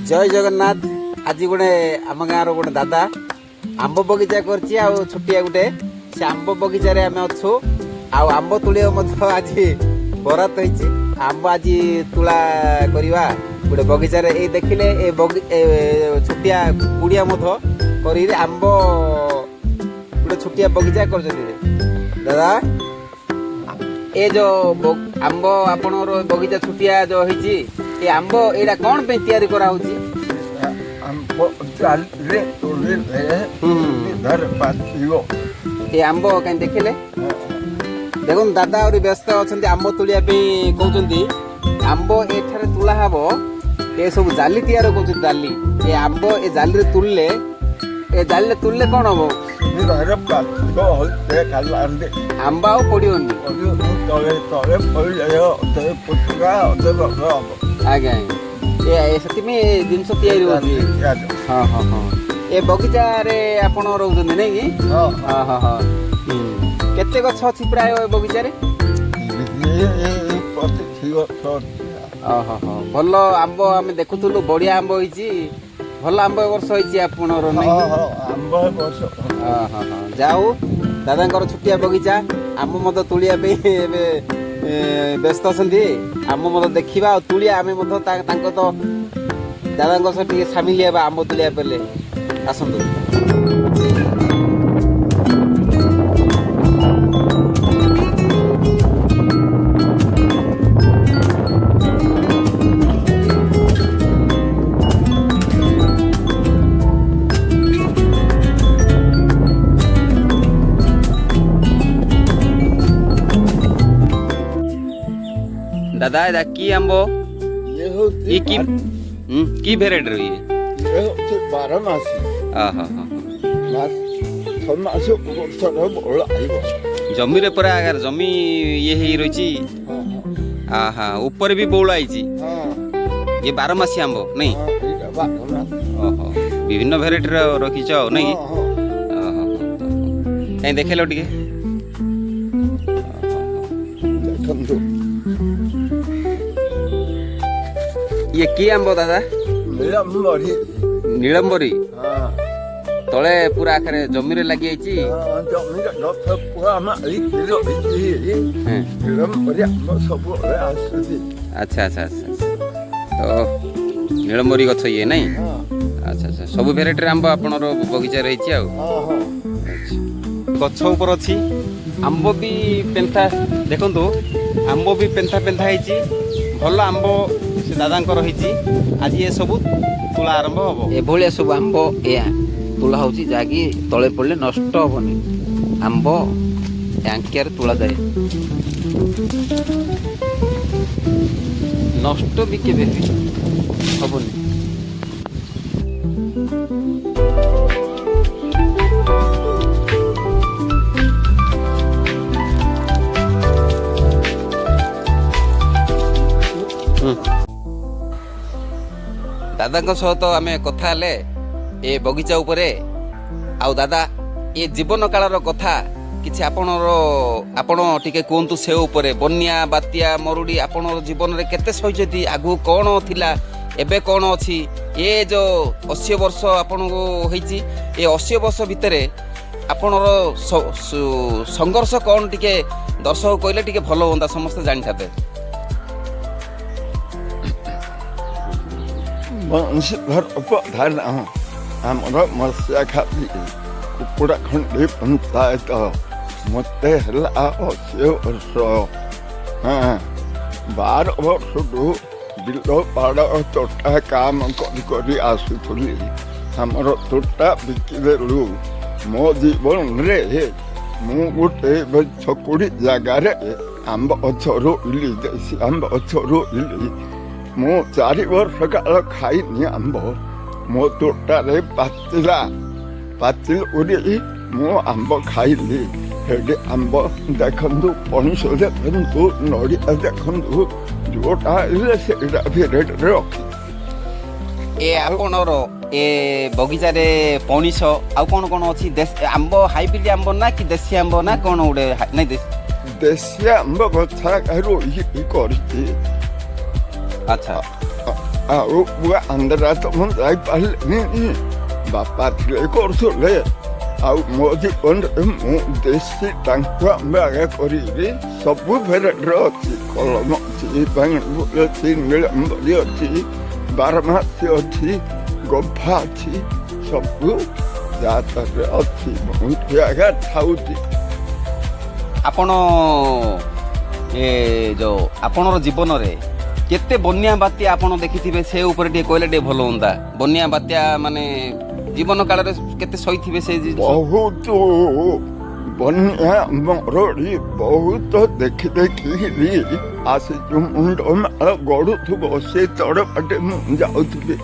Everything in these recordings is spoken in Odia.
ଜୟ ଜଗନ୍ନାଥ। ଆଜି ଗୋଟେ ଆମ ଗାଁର ଗୋଟେ ଦାଦା ଆମ୍ବ ବଗିଚା କରିଛି, ଆଉ ଛୋଟିଆ ଗୋଟେ ସେ ଆମ୍ବ ବଗିଚାରେ ଆମେ ଅଛୁ। ଆଉ ଆମ୍ବ ତୋଳିବା ମଧ୍ୟ ଆଜି ବରାତ ହେଇଛି। ଆମ୍ବ ଆଜି ତୁଳା କରିବା ଗୋଟେ ବଗିଚାରେ। ଏଇ ଦେଖିଲେ, ଏ ବଗି ଏ ଛୋଟିଆ କୁଡ଼ିଆ ମଧ୍ୟ କରି ଆମ୍ବ ଗୋଟେ ଛୋଟିଆ ବଗିଚା କରିଛନ୍ତି। ଦାଦା, ଏ ଯୋଉ ଆମ୍ବ ଆପଣଙ୍କର ବଗିଚା ଛୋଟିଆ ଯୋଉ ହେଇଛି, ଏ ଆମ୍ବ ଏଇଟା କଣ ପାଇଁ ତିଆରି କରାହଉଛି? ଆମ୍ବ ଜାଲିରେ ତୋଳିଲେ ଧର ପାଚିବ। ଏ ଆମ୍ବ କାହିଁ ଦେଖିଲେ? ଦେଖନ୍ତୁ, ଦାଦା ଆହୁରି ବ୍ୟସ୍ତ ଅଛନ୍ତି ଆମ୍ବ ତୋଳିବା ପାଇଁ। କହୁଛନ୍ତି ଆମ୍ବ ଏଠାରେ ତୁଳା ହବ। ଏ ସବୁ ଜାଲି ତିଆରି କରୁଛନ୍ତି, ଜାଲି। ଏ ଆମ୍ବ ଏ ଜାଲିରେ ତୁଳିଲେ, ଏ ଜାଲିରେ ତୁଳିଲେ କଣ ହବ? ଧର ପାଚିବ ସେ ଖାଲି। ଆମ୍ବ ଆଉ ପଡିବନି। ତଳେ ତଳେ ପଡ଼ିଲେ ଅଧେ ପୁଟୁକା, ଅଧେ ଭଲ ହବ। ଆଜ୍ଞା, ଏ ସେଥିପାଇଁ ଏ ଜିନିଷ ତିଆରି ହଉଛି। ହଁ ହଁ ହଁ ଏ ବଗିଚାରେ ଆପଣ ରହୁଛନ୍ତି, ନାଇଁ କି? ହଁ। ହଁ ହଁ ହଁ କେତେ ଗଛ ଅଛି ପ୍ରାୟ ଏ ବଗିଚାରେ? 25 ଗଛ ଅଛି। ଓହୋ ହୋ, ଭଲ ଆମ୍ବ ଆମେ ଦେଖୁଥିଲୁ, ବଢିଆ ଆମ୍ବ ହେଇଛି। ଭଲ ଆମ୍ବ ଏ ବର୍ଷ ହେଇଛି ଆପଣଙ୍କର, ନାଇଁ? ହଁ, ଆମ୍ବ ଏ ବର୍ଷ। ହଁ ହଁ, ଯାଉ ଦାଦାଙ୍କର ଛୋଟିଆ ବଗିଚା, ଆମ୍ବ ମଧ୍ୟ ତୋଳିବା ପାଇଁ ଏବେ ବ୍ୟସ୍ତ ଅଛନ୍ତି। ଆମ୍ବ ମଧ୍ୟ ଦେଖିବା ଆଉ ତୁଳିଆ ଆମେ ମଧ୍ୟ ତାଙ୍କ ତ ଦାଦାଙ୍କ ସହ ଟିକେ ସାମିଲ ହେବା ଆମ୍ବ ତୁଳିବା ବେଲେ। ଆସନ୍ତୁ। ଦାଦା, ଏଇଟା କି ଆମ୍ବ? ଇଏ ହଉଛି ଇଏ କି କି ଭେରାଇଟିର ଇଏ? ଇଏ ହଉଛି 12 ମାସି। ଓହୋ ହୋ। ମାସ 6 ମାସ ଥର ବଳ ଆଇବ। ଜମିରେ ପୁରା ଜମି ଇଏ ହେଇ ରହିଛି। ଆହା, ଉପରେ ବି ବଉଳ ହେଇଛି। ଇଏ 12 ମାସି ଆମ୍ବ, ନାଇଁ? ହଁ, ଏଇଟା 12 ମାସ। ଓହୋ, ବିଭିନ୍ନ ଭେରାଇଟିର ରଖିଛ ଆଉ, ନାଇଁ କି? ହଁ। ଓହୋ, କାଇଁ ଦେଖେଇଲ ଟିକେ। ଦେଖନ୍ତୁ। ଇଏ କି ଆମ୍ବ ଦାଦା? ନୀଳମ୍ବରୀ। ନୀଳମ୍ବରୀ? ହଁ। ତଳେ ପୁରା ଆଖରେ ଜମିରେ ଲାଗିଯାଇଛି। ହଁ, ଜମିରେ ଗଛ ପୁରା ମାଳିକି ରହିଛି। ନୀଳମ୍ବରୀ ଆମ୍ବ ସବୁବେଳେ ଆସୁଛି। ଆଚ୍ଛା ଆଚ୍ଛା ଆଚ୍ଛା ଆଚ୍ଛା। ତ ନୀଳମ୍ବରୀ ଗଛ ଇଏ, ନାଇଁ? ହଁ। ଆଚ୍ଛା ଆଚ୍ଛା, ସବୁ ଭେରାଇଟିର ଆମ୍ବ ଆପଣଙ୍କର ବଗିଚାରେ ହେଇଛି ଆଉ। ହଁ ହଁ। ଆଚ୍ଛା। ଗଛ ଉପରେ ଅଛି ଆମ୍ବ ବି ପେନ୍ଥା। ଦେଖନ୍ତୁ, ଆମ୍ବ ବି ପେନ୍ଥା ପେନ୍ଥା ହେଇଛି। ଭଲ ଆମ୍ବ ସେ ଦାଦାଙ୍କର ହେଇଛି। ଆଜି ଏସବୁ ତୁଳା ଆରମ୍ଭ ହବ। ଏଭଳିଆ ସବୁ ଆମ୍ବ ଏହା ତୁଳା ହେଉଛି, ଯାହାକି ତଳେ ପଡ଼ିଲେ ନଷ୍ଟ ହବନି। ଆମ୍ବ ଟାଙ୍କିଆରେ ତୁଳା ଯାଏ, ନଷ୍ଟ ବି କେବେ ବି ହବନି। ଦାଦାଙ୍କ ସହ ତ ଆମେ କଥା ହେଲେ ଏ ବଗିଚା ଉପରେ। ଆଉ ଦାଦା, ଏ ଜୀବନ କାଳର କଥା କିଛି ଆପଣର ଆପଣ ଟିକେ କୁହନ୍ତୁ ସେ ଉପରେ। ବନ୍ୟା, ବାତ୍ୟା, ମରୁଡ଼ି ଆପଣର ଜୀବନରେ କେତେ ସହିଛନ୍ତି, ଆଗକୁ କ'ଣ ଥିଲା, ଏବେ କ'ଣ ଅଛି? ଏ ଯେଉଁ 80 ବର୍ଷ ଆପଣଙ୍କୁ ହେଇଛି, ଏ 80 ବର୍ଷ ଭିତରେ ଆପଣର ସଂଘର୍ଷ କ'ଣ ଟିକେ ଦର୍ଶକ କହିଲେ ଟିକେ ଭଲ ହୁଅନ୍ତା, ସମସ୍ତେ ଜାଣିଥାନ୍ତେ। ବଂଶୀଧର ପ୍ରଧାନ, ଆମର ମତ୍ସ୍ୟ ଖାଲି କୁକୁଡ଼ାଖଣ୍ଡି ପଞ୍ଚାୟତ। ମୋତେ ହେଲା 80 ବର୍ଷ। ହଁ, 12 ବର୍ଷରୁ ବିଲ ବାଡ଼ ତୋଟା କାମ କରି କରି ଆସୁଥିଲି। ଆମର ତୋଟା ବିକିଦେଲୁ। ମୋ ଜୀବନରେ ମୁଁ ଗୋଟେ ଛକୁଡ଼ି ଜାଗାରେ ଆମ୍ବ ଗଛ ରୋଇଲି, ଦେଶୀ ଆମ୍ବ ଗଛ ରୋଇଲି। ମୁଁ 4 ବର୍ଷ କାଳ ଖାଇନି ଆମ୍ବ। ମୋ ତୋଟାରେ ପାଚିଲା, ପାଚିଲ ଉରି ମୁଁ ଆମ୍ବ ଖାଇଲି। ସେଠି ଆମ୍ବ ଦେଖନ୍ତୁ, ପଣସ ଦେଖନ୍ତୁ, ନଡ଼ିଆ ଦେଖନ୍ତୁ, ଯୋଉଟା ହେଲେ ସେଇଟା ଭେରାଇଟିରେ ରଖି। ଏ ଆପଣର ଏ ବଗିଚାରେ ପଣିସ ଆଉ କ'ଣ କ'ଣ ଅଛି? ଦେଶ ଆମ୍ବ, ହାଇବ୍ରିଡ୍ ଆମ୍ବ ନା କି ଦେଶୀ ଆମ୍ବ ନା କ'ଣ ଗୋଟେ ନାଇଁ ଦେଶୀ? ଦେଶୀ ଆମ୍ବ ଗଛ ରୋଇକି କରିଛି। ଆଚ୍ଛା। ଆଉ ଆନ୍ଧ୍ରା ତ ମୁଁ ଯାଇପାରିଲିନି। ବାପା ଥିଲେ, କରୁଥିଲେ। ଆଉ ମୋ ଜୀବନରେ ମୁଁ ଦେଶୀ ଟାଙ୍କୁଆ ଆମ୍ବ ଆଗା କରିବି। ସବୁ ଭେରାଇଟିର ଅଛି। କଲମ ଅଛି, ବାଙ୍ଗି ଅଛି, ନୀଳମ୍ବରୀ ଅଛି, ବାରମାସୀ ଅଛି, ଗଭା ଅଛି, ସବୁ ଜାତରେ ଅଛି। ମୁଁ ଆଗା ଖାଉଛି। ଆପଣ ଏ ଯୋଉ ଆପଣର ଜୀବନରେ କେତେ ବନ୍ୟା ବାତ୍ୟା ଆପଣ ଦେଖିଥିବେ, ସେ ଉପରେ ଟିକେ କହିଲେ ଟିକେ ଭଲ ହୁଅନ୍ତା। ବନ୍ୟା ବାତ୍ୟା ମାନେ ଜୀବନ କାଳରେ କେତେ ସହିଥିବେ ସେ ଜିନିଷ? ବହୁତ ବନ୍ୟା ମରଡ଼ି ବହୁତ ଦେଖି ଦେଖିକିରି ଆସିଛୁ। ମୁଣ୍ଡ ମାଳ ଗଢୁଥିବ, ସେ ତଡ଼ପାଟେ ମୁଁ ଯାଉଥିବି।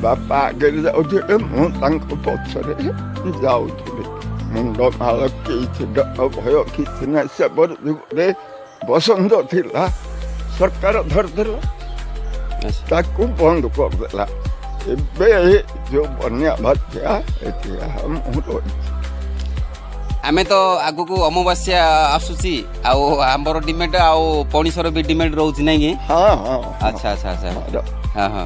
ବାପା ଆଗରେ ଯାଉଥିବେ, ମୁଁ ତାଙ୍କ ପଛରେ ଯାଉଥିବି। ମୁଣ୍ଡ ମାଳ, କିଛି ଡର ଭୟ କିଛି ନାହିଁ। ସେପର ଯୁଗରେ ବସନ୍ତ ଥିଲା, ସରକାର ଧରିଦେଲା, ତାକୁ ବନ୍ଦ କରିଦେଲା। ଏବେ ଯୋଉ ବନ୍ୟା ବାତ୍ୟା ଏଠି ମୁଁ ରହିଛି। ଆମେ ତ ଆଗକୁ ଅମାବାସ୍ୟା ଆସୁଛି, ଆଉ ଆମ୍ବର ଡିମାଣ୍ଡ ଆଉ ପଣସର ବି ଡିମାଣ୍ଡ ରହୁଛି, ନାଇଁ କି? ହଁ। ଆଚ୍ଛା। ହଁ,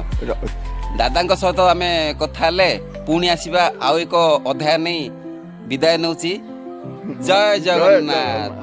ଦାଦାଙ୍କ ସହିତ ଆମେ କଥା ହେଲେ। ପୁଣି ଆସିବା ଆଉ ଏକ ଅଧ୍ୟାୟ ନେଇ। ବିଦାୟ ନେଉଛି। ଜୟ ଜଗନ୍ନାଥ।